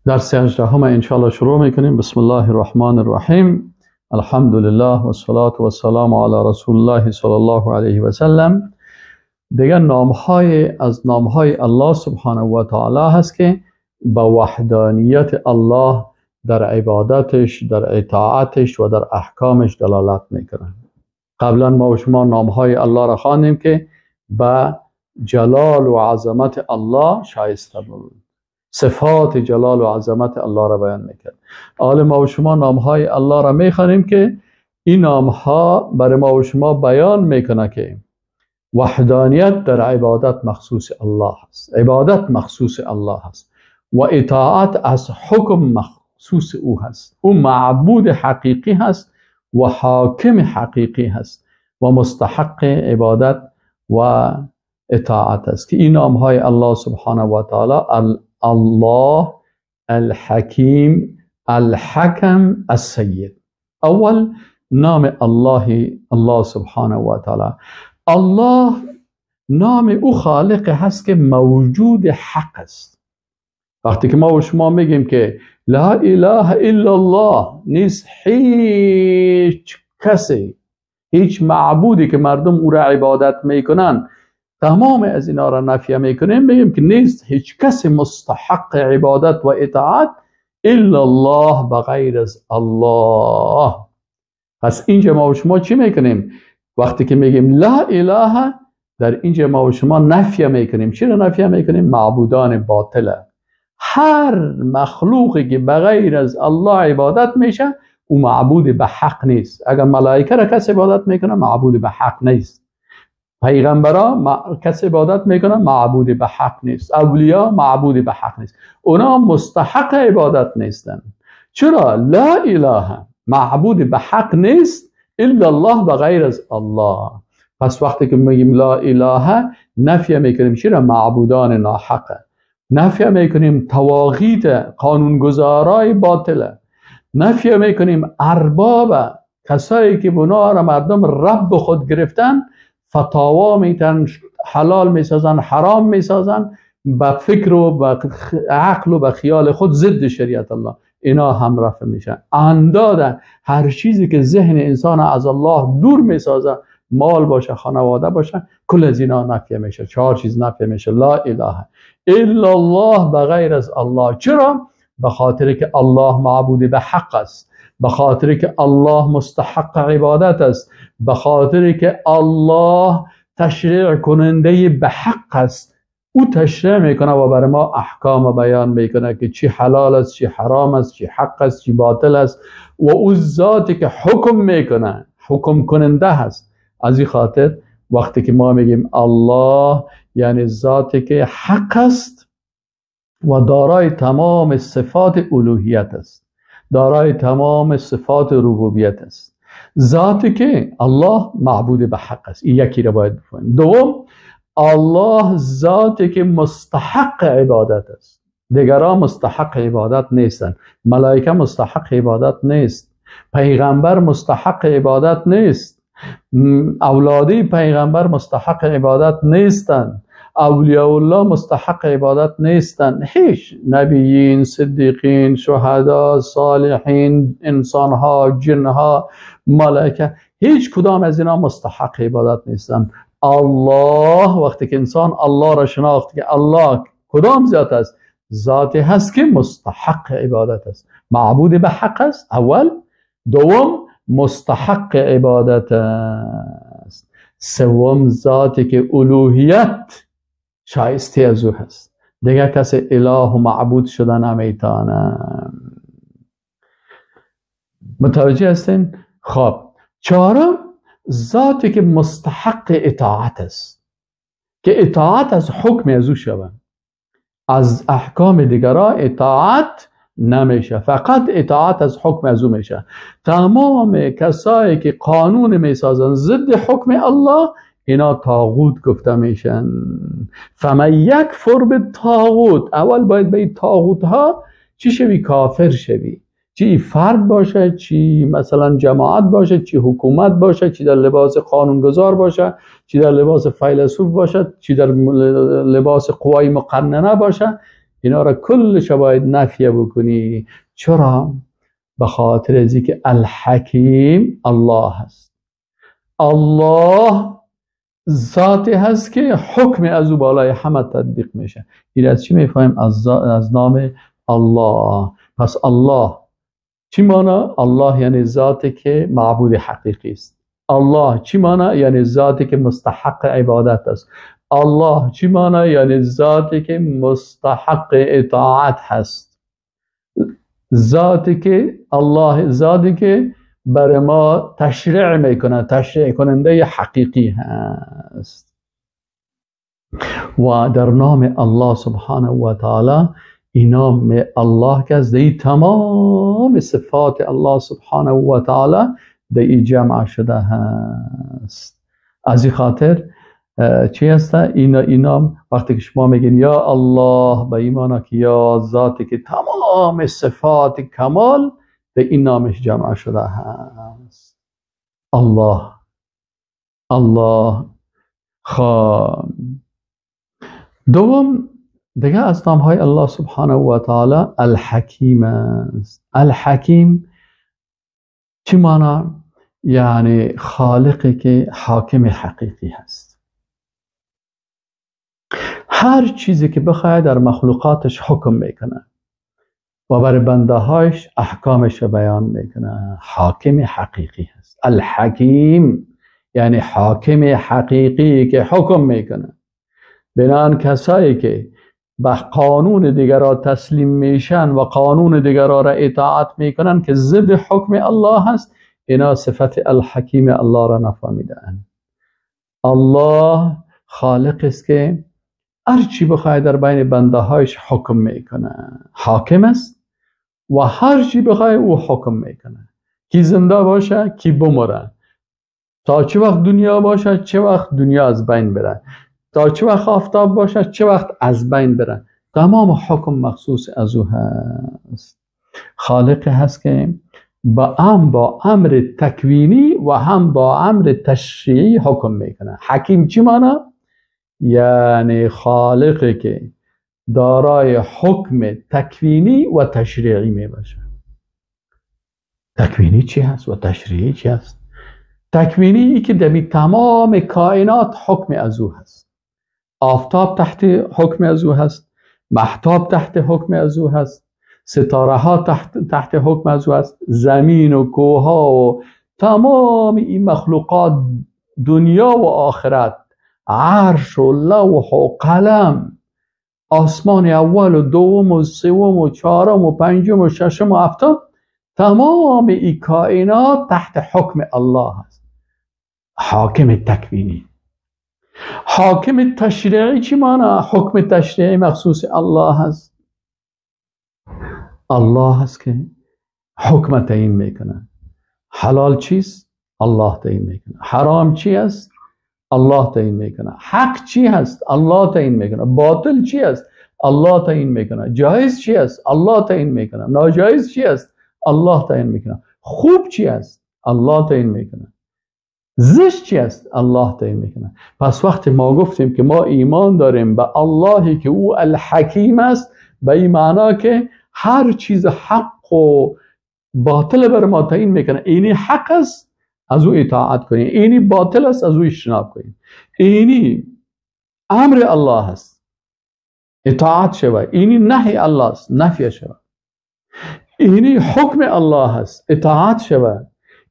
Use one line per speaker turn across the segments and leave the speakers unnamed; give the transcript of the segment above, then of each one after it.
درس 18 انشاءالله شروع میکنیم. بسم الله الرحمن الرحیم. الحمد لله و الصلاة و السلام علی رسول الله صلی الله علیه و سلم. دیگر نامهای از نامهای الله سبحانه و تعالی هست که با وحدانیت الله در عبادتش، در اطاعتش و در احکامش دلالت میکنه. قبلا ما و شما نامهای الله را خواندیم که به جلال و عظمت الله شایسته بود، صفات جلال و عظمت الله را بیان میکرد. حالا ما و شما نامهای الله را میخوانیم که این نامها برای ما و شما بیان میکنه که وحدانیت در عبادت مخصوص الله است، عبادت مخصوص الله است و اطاعت از حکم مخصوص او هست. او معبود حقیقی هست و حاکم حقیقی هست و مستحق عبادت و اطاعت است. که این نامهای الله سبحانه و تعالی الله، الحکیم، الحکم، السید. اول نام الله، الله سبحانه و تعالی. الله نام او خالق هست که موجود حق است. وقتی که ما و شما میگیم که لا اله الا الله، نیست هیچ کسی، هیچ معبودی که مردم او را عبادت میکنن، تمام از اینا را نفی میکنیم، میگیم که نیست هیچ کسی مستحق عبادت و اطاعت الا الله، بغیر از الله. پس اینجا ما و شما چی میکنیم؟ وقتی که میگیم لا اله، در اینجا ما و شما نفی میکنیم. چی را نفی میکنیم؟ معبودان باطله. هر مخلوقی که بغیر از الله عبادت میشه او معبود به حق نیست. اگر ملائکه را کس عبادت میکنه معبود به حق نیست، پیغمبرا کس عبادت میکنه معبود به حق نیست، اولیا معبود به حق نیست، اونا مستحق عبادت نیستن. چرا؟ لا اله، معبود به حق نیست الا الله، بغیر از الله. پس وقتی که میگیم لا اله، نفی میکنیم چرا؟ معبودان ناحقه. نفی میکنیم طواغیت، قانونگذارای باطله. نفی میکنیم ارباب، کسایی که بنا را مردم رب خود گرفتن، فتاوا میتن، حلال میسازن، حرام میسازن، با فکر و با عقل و با خیال خود ضد شریعت الله، اینا هم رفع میشن. انداده هر چیزی که ذهن انسان از الله دور میسازه، مال باشه، خانواده باشه، کل از اینا نفی میشه. چهار چیز نفی میشه: لا اله الا الله، بغیر از الله. چرا؟ به خاطر که الله معبود به حق است، به خاطر که الله مستحق عبادت است، به خاطر که الله تشریع کننده به حق است. او تشریع میکنه و برای ما احکام بیان میکنه که چی حلال است، چی حرام است، چی حق است، چی باطل است، و او ذاتی که حکم میکنه، حکم کننده هست. از این خاطر وقتی که ما میگیم الله، یعنی ذاتی که حق است و دارای تمام صفات الوهیت است، دارای تمام صفات ربوبیت است، ذاتی که الله معبود به حق است. این یکی را باید بفهمیم. دوم، الله ذاتی که مستحق عبادت است. دیگران مستحق عبادت نیستند. ملائکه مستحق عبادت نیست، پیغمبر مستحق عبادت نیست، اولادی پیغمبر مستحق عبادت نیستند، اولیاء الله مستحق عبادت نیستند. هیچ نبیین، صدیقین، شهدا، صالحین، انسانها، جنها، ملائکه، هیچ کدام از اینا مستحق عبادت نیستند. الله، وقتی که انسان الله را شناخت که الله کدام ذات است، ذاتی هست که مستحق عبادت است، معبود به حق است اول، دوم مستحق عبادت است، سوم ذاتی که الوهیت شایسته از او هست. دیگه کسی اله و معبود شدن نمیتونه. متوجه هستین؟ خب، چهارم، ذاتی که مستحق اطاعت است، که اطاعت از حکم از او شود، از احکام دیگران اطاعت نمیشه، فقط اطاعت از حکم از او میشه. تمام کسایی که قانون میسازن ضد حکم الله، اینا طاغوت گفته میشن. فمن یکفر بالطاغوت، اول باید به این طاغوت ها چی شوی؟ کافر شوی. چی فرد باشه، چی مثلا جماعت باشه، چی حکومت باشه، چی در لباس قانونگذار باشه، چی در لباس فیلسوف باشه، چی در لباس قوای مقننه باشه، اینا را کلش باید نفیه بکنی. چرا؟ به خاطر از اینکه الحکیم الله هست. الله ذاتی هست که حکم از او بالای همه تطبیق میشه. این از چی میفهمیم؟ از نام الله. پس الله چی مانا؟ الله یعنی ذاتی که معبود حقیقی است. الله چی مانا؟ یعنی ذاتی که مستحق عبادت است. الله چی مانا؟ یعنی ذاتی که مستحق اطاعت هست. ذاتی که الله، ذاتی که بر ما تشریع میکنه، تشریع کننده حقیقی هست. و در نام الله سبحانه و تعالی، این نام الله که از دی تمام صفات الله سبحانه و تعالی دی جمع شده هست. از این خاطر چی هست؟ این نام وقتی که شما میگین یا الله، به این معنی که یا ذاتی که تمام صفات کمال به این نامش جمع شده هست. الله الله. خب دوم دیگه از نام های الله سبحانه و تعالی الحکیم است. الحکیم چی معنی؟ یعنی خالقی که حاکم حقیقی هست. هر چیزی که بخواد در مخلوقاتش حکم میکنه و بر بنده هایش احکامش بیان میکنه. حاکم حقیقی هست. الحکیم یعنی حاکم حقیقی که حکم میکنه. بنان کسایی که به قانون دیگران تسلیم میشن و قانون دیگران را اطاعت میکنن که ضد حکم الله هست، اینا صفت الحکیم الله را نفهمیدن. الله خالق است که هر چی بخواد در بین بنده هایش حکم میکنه. حاکم است و هر چی بخواد او حکم میکنه. کی زنده باشه کی بمره، تا چه وقت دنیا باشه چه وقت دنیا از بین بره، تا چه وقت آفتاب باشه چه وقت از بین بره، تمام حکم مخصوص از او هست. خالق هست که با هم با امر تکوینی و هم با امر تشریعی حکم میکنه. حکیم چی معنی؟ یعنی خالقی که دارای حکم تکوینی و تشریعی می باشه. تکوینی چی هست و تشریعی چی هست؟ تکوینی ای که در تمام کائنات حکم از او هست. آفتاب تحت حکم از او هست، مهتاب تحت حکم از او هست، ستاره ها تحت حکم از او هست، زمین و کوه ها و تمام این مخلوقات، دنیا و آخرت، عرش و لوح و قلم، آسمان اول و دوم و سوم و چهارم و پنجم و ششم و هفتم، تمام این کائنات تحت حکم الله هست. حاکم تکوینی. حاکم تشریعی چی معنی؟ حکم تشریعی مخصوص الله هست. الله هست که حکم تعیین میکنه. حلال چیست؟ الله تعیین میکنه. حرام چی است؟ الله تعیین میکنه. حق چی هست؟ الله تعیین میکنه. باطل چی است؟ الله تعیین میکنه. جایز چی است؟ الله تعیین میکنه. ناجایز چی است؟ الله تعیین میکنه. خوب چی است؟ الله تعیین میکنه. زشت چی است؟ الله تعیین میکنه. پس وقتی ما گفتیم که ما ایمان داریم به اللهی که او الحکیم است، به این معنا که هر چیز حق و باطل بر ما تعیین میکنه. اینی حق است، از او اطاعت کنیم. اینی باطل است، از او اجتناب کنیم. اینی امر الله است، اطاعت شود. اینی نهی الله است، نفی شود. اینی حکم الله است، اطاعت شود.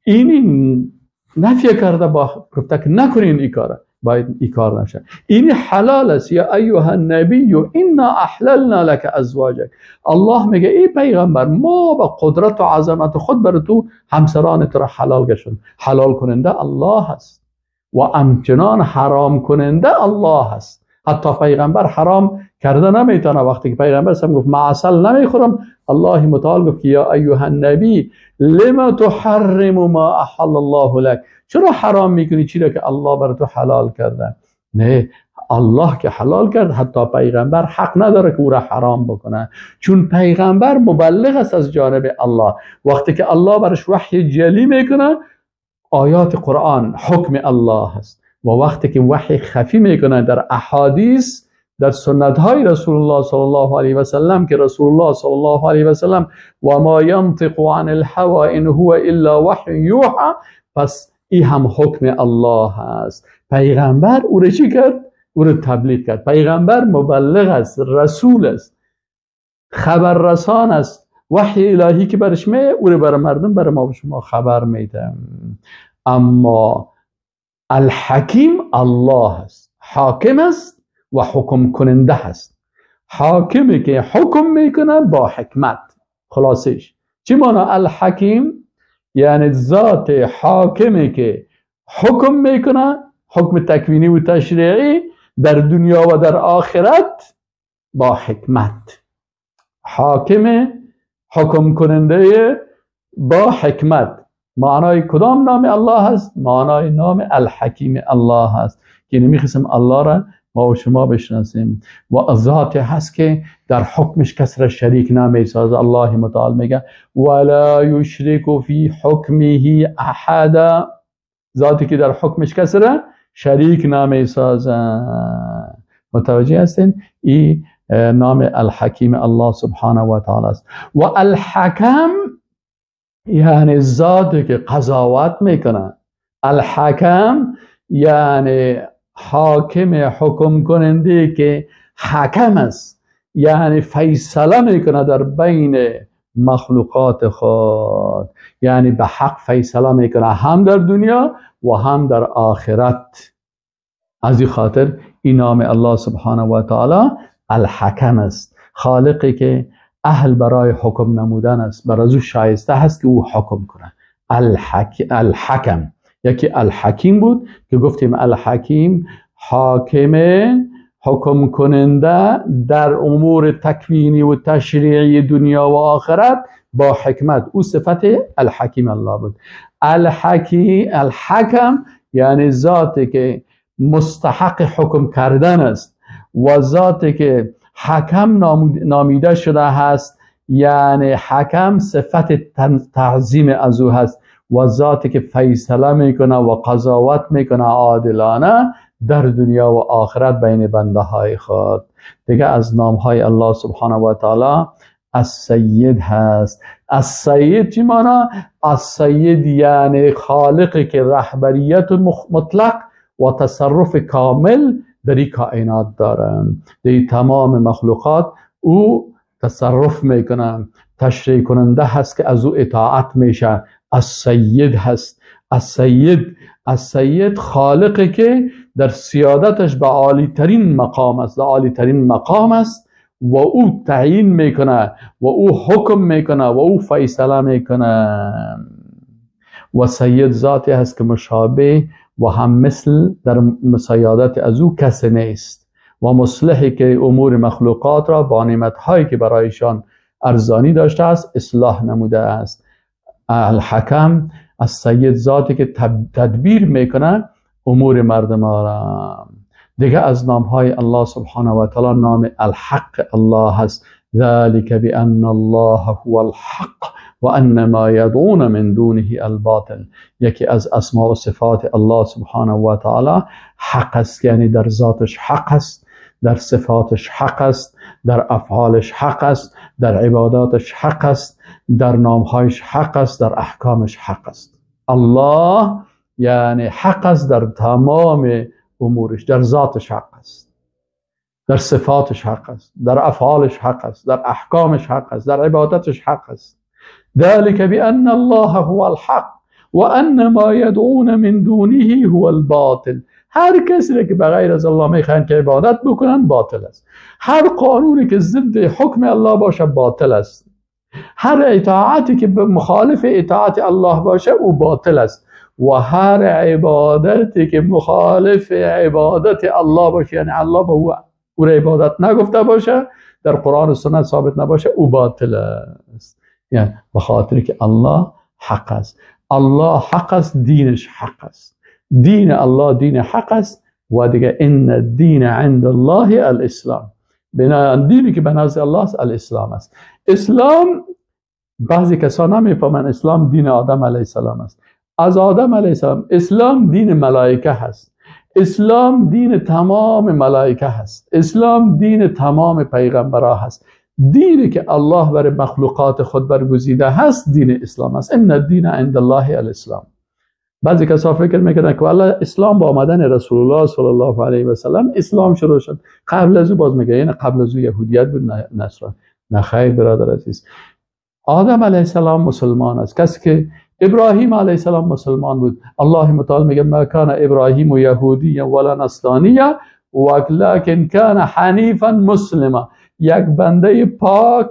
اینی نفی کرده با گفته که نکنین این کار، باید این کار نشه. اینی حلال است، یا ایها النبی انا احللنا لك ازواجک. الله میگه ای پیغمبر، ما با قدرت و عظمت خود بر تو همسران تو را حلال گشتیم. حلال کننده الله است و همچنان حرام کننده الله است. حتی پیغمبر حرام کرده نمیتونه. وقتی که پیغمبر سم گفت ما عسل نمیخورم، الله متعال گفت یا ایها النبی لما تحرم ما احل الله لك، چرا حرام میکنی چیزی که الله بر تو حلال کرده؟ نه، الله که حلال کرد، حتی پیغمبر حق نداره که او را حرام بکنه، چون پیغمبر مبلغ است از جانب الله. وقتی که الله برش وحی جلی میکنه، آیات قرآن حکم الله است، و وقتی که وحی خفی میکنه در احادیث، در سنت های رسول الله صلی الله علیه و سلم که رسول الله صلی الله علیه و سلم و ما ینطق عن الهوى ان هو الا وحی یوحى، پس این هم حکم الله است. پیغمبر او را چی کرد؟ او را تبلیغ کرد. پیغمبر مبلغ است، رسول است، خبررسان است. وحی الهی که برش میه او را برای مردم، برای ما و شما خبر میده. اما الحکیم الله است، حاکم است و حکم کننده است. حاکمی که حکم میکنه با حکمت. خلاصش چی معنی الحکیم؟ یعنی ذات حاکمی که حکم میکنه، حکم تکوینی و تشریعی در دنیا و در آخرت با حکمت. حاکم حکم کننده با حکمت. معنای کدام نام الله هست؟ معنای نام الحکیم الله هست که نمیخواستم الله را ما و شما بشناسیم. و ذات هست که در حکمش کس را شریک نمیسازه. الله متعال میگه ولا یشرک فی حکمه احدا، ذاتی که در حکمش کس را شریک نمیسازه. متوجه هستین؟ این نام الحکیم الله سبحانه و تعالی است. و الحکم یعنی ذاتی که قضاوت میکنه. الحکم یعنی حاکم، حکم کننده که حکم است، یعنی فیصله میکنه در بین مخلوقات خود، یعنی به حق فیصله میکنه هم در دنیا و هم در آخرت. از این خاطر این نام الله سبحانه و تعالی الحکم است، خالقی که اهل برای حکم نمودن است، برای او شایسته هست که او حکم کنه. الحکم یکی الحکیم بود که گفتیم الحکیم حاکم، حکم کننده در امور تکوینی و تشریعی دنیا و آخرت با حکمت. او صفت الحکیم الله بود. الحکم یعنی ذاتی که مستحق حکم کردن است و ذاتی که حکم نامیده شده هست، یعنی حکم صفت تعظیم از او هست و ذاتی که فیصله میکنه و قضاوت میکنه عادلانه در دنیا و آخرت بین بنده های خود. دیگه از نام های الله سبحانه و تعالی السید هست. السید چی مانا؟ السید یعنی خالقی که رهبریت مطلق و تصرف کامل در این کائنات دارن، در تمام مخلوقات او تصرف میکنن، تشریع کننده هست که از او اطاعت میشه. السید هست. السید خالقی که در سیادتش به عالی ترین مقام است، در عالی ترین مقام است و او تعیین میکنه و او حکم میکنه و او فیصله میکنه. و سید ذاتی هست که مشابه و هم مثل در سیادت از او کسی نیست و مصلحی که امور مخلوقات را با نعمتهایی که برایشان ارزانی داشته است اصلاح نموده است. الحکم السید ذاتی که تدبیر میکنه امور مردم را. دیگه از نام های الله سبحانه و تعالی نام الحق الله هست. ذلك بأن الله هو الحق و ان ما یدعون من دونه الباطل. یکی از اسماء و صفات الله سبحانه و تعالی حق است، یعنی در ذاتش حق است، در صفاتش حق است، در افعالش حق است، در عباداتش حق است، در نامهایش حق است، در احکامش حق است. الله یعنی حق است در تمام امورش، در ذاتش حق است، در صفاتش حق است، در افعالش حق است، در احکامش حق است، در عبادتش حق است. ذلك بأن الله هو الحق وأن ما يدعون من دونه هو الباطل. هر کسی که بغیر از الله میخواین که عبادت بکنن باطل است. هر قانونی که ضد حکم الله باشه باطل است. هر اطاعتی که مخالف اطاعت الله باشه او باطل است. و هر عبادتی که مخالف عبادت الله باشه، یعنی الله به او را عبادت نگفته باشه، در قرآن و سنت ثابت نباشه، او باطل است. یعنی به خاطر که الله حق است. الله حق است، دینش حق است. دین الله دین حق است و دیگه ان الدین عند الله الاسلام. بنابراین دینی که به نزد الله است الاسلام است. اسلام بعضی کسان نمیفهمن اسلام دین آدم علیه السلام است. از آدم علیه السلام اسلام دین ملائکه هست. اسلام دین تمام ملائکه هست، اسلام دین تمام پیغمبرها هست. دینی که الله بر مخلوقات خود برگزیده هست دین اسلام است. ان الدین عند الله الاسلام. بعضی کسا فکر میکنن که والله اسلام با آمدن رسول الله صلی الله علیه و سلم اسلام شروع شد، قبل از او باز میگه یعنی قبل از او یهودیت بود، نصرانی. نه خیر برادر عزیز، آدم علیه السلام مسلمان است، کسی که ابراهیم علیه السلام مسلمان بود. الله متعال میگه ما کان ابراهیم یهودیا ولا نصرانیا ولکن کان حنیفا مسلما. یک بنده پاک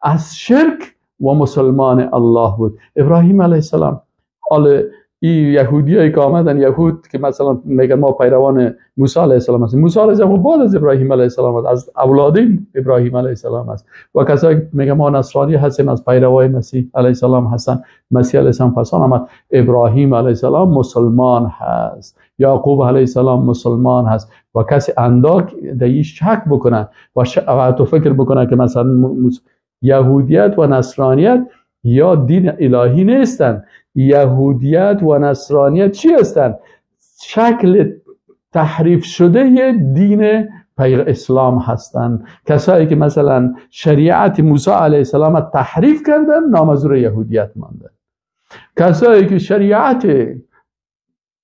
از شرک و مسلمان الله بود ابراهیم علیه السلام. حالا این یهودیایی که آمدن، یهود که مثلا میگن ما پیروان موسی علیه السلام هستیم، موسی علیه السلام بعد از ابراهیم علیه السلام است، از اولاد ابراهیم علیه السلام است. و کسایی که میگن ما نصرانی هستیم از پیروای مسیح علیه السلام هستن، مسیح علیه السلام پس آمد. ابراهیم علیه السلام مسلمان هست، یعقوب علیه السلام مسلمان هست. و کسی انداک در شک بکنه و تو فکر بکنه که مثلا یهودیت و نصرانیت یا دین الهی نیستن، یهودیت و نصرانیت چی هستند؟ شکل تحریف شده دین اسلام هستند. کسایی که مثلا شریعت موسی علیه السلام تحریف کردن نام از یهودیت مانده. کسایی که شریعت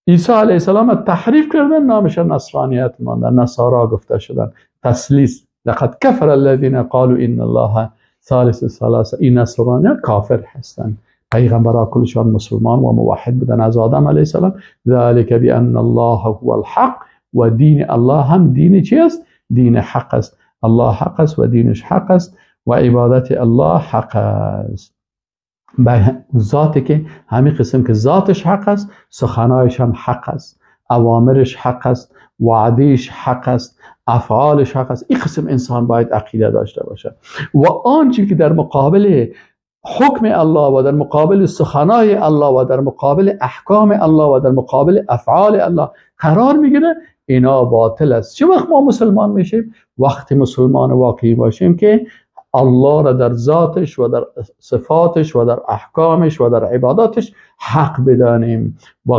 عیسی علیه السلام تحریف کردن نامش نصرانیت مانده، نصارا گفته شدن. تسلیس، لقد کفر الذین قالوا ان الله ثالث ثلاثه. این نصرانیت کافر هستند. پیغمبرها کلشان مسلمان و موحد بودن از آدم علیه السلام. ذلك بان الله هو الحق. و دین الله هم دین چی است؟ دین حق است. الله حق است و دینش حق است و عبادت الله حق است. به ذاتی که همین قسم که ذاتش حق است، سخنایش هم حق است، اوامرش حق است، وعدهش حق است، افعالش حق است. این قسم انسان باید عقیده داشته باشه. و آنچه که در مقابل حکم الله و در مقابل سخنای الله و در مقابل احکام الله و در مقابل افعال الله قرار میگیره، اینا باطل است. چه وقت ما مسلمان میشیم؟ وقتی مسلمان واقعی باشیم که الله را در ذاتش و در صفاتش و در احکامش و در عباداتش حق بدانیم و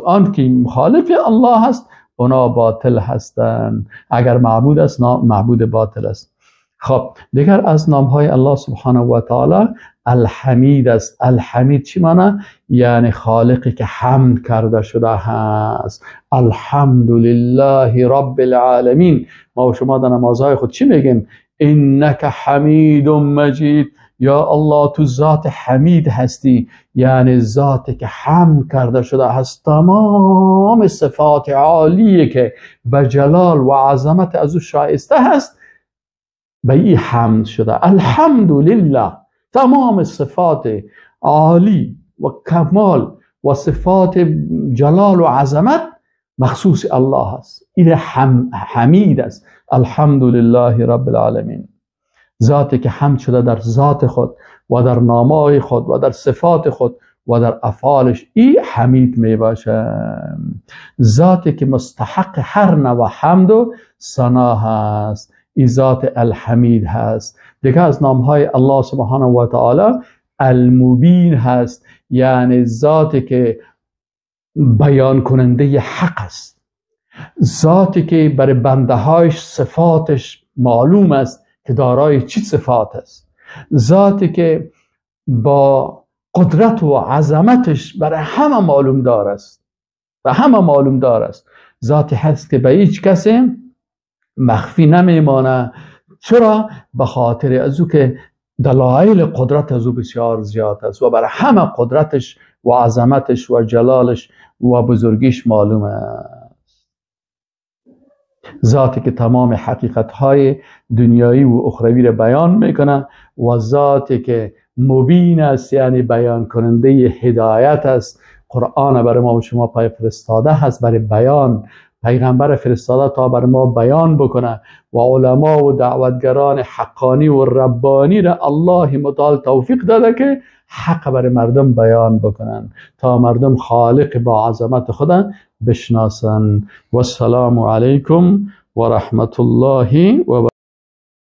آن که مخالف الله هست اونا باطل هستند. اگر معبود است معبود باطل است. خب دیگر از نامهای الله سبحانه و تعالی الحمید است. الحمید چی معنی؟ یعنی خالقی که حمد کرده شده هست. الحمدلله رب العالمین. ما و شما در نمازهای خود چی میگیم؟ انک حمید مجید. یا الله تو ذات حمید هستی، یعنی ذاتی که حمد کرده شده هست. تمام صفات عالیه که به جلال و عظمت از او شایسته هست به این حمد شده. الحمدلله تمام صفات عالی و کمال و صفات جلال و عظمت مخصوص الله است. این حمید است. الحمدلله رب العالمین. ذاتی که حمد شده در ذات خود و در نامای خود و در صفات خود و در افعالش، ای حمید می باشه. ذاتی که مستحق هر نوع حمد و ثنا هست، ای ذات الحمید هست. دیگه از نامهای الله سبحانه و تعالی المبین هست، یعنی ذاتی که بیان کننده حق است، ذاتی که برای بنده هایش صفاتش معلوم است که دارای چی صفات است، ذاتی که با قدرت و عظمتش برای همه معلوم دار است و همه معلوم دار است، ذاتی هست که به هیچ کسی مخفی نمیمانه. چرا؟ به خاطر از او که دلایل قدرت از او بسیار زیاد است و برای همه قدرتش و عظمتش و جلالش و بزرگیش معلوم است. ذاتی که تمام حقیقت‌های دنیایی و اخروی را بیان میکنه و ذاتی که مبین است، یعنی بیان کننده هدایت است. قرآن برای ما و شما پای فرستاده هست برای بیان، پیغمبر فرستاده تا بر ما بیان بکنه و علما و دعوتگران حقانی و ربانی را الله متعال توفیق داده که حق برای مردم بیان بکنن تا مردم خالق با عظمت خدا بشناسن. و السلام علیکم و رحمت الله و برکاته.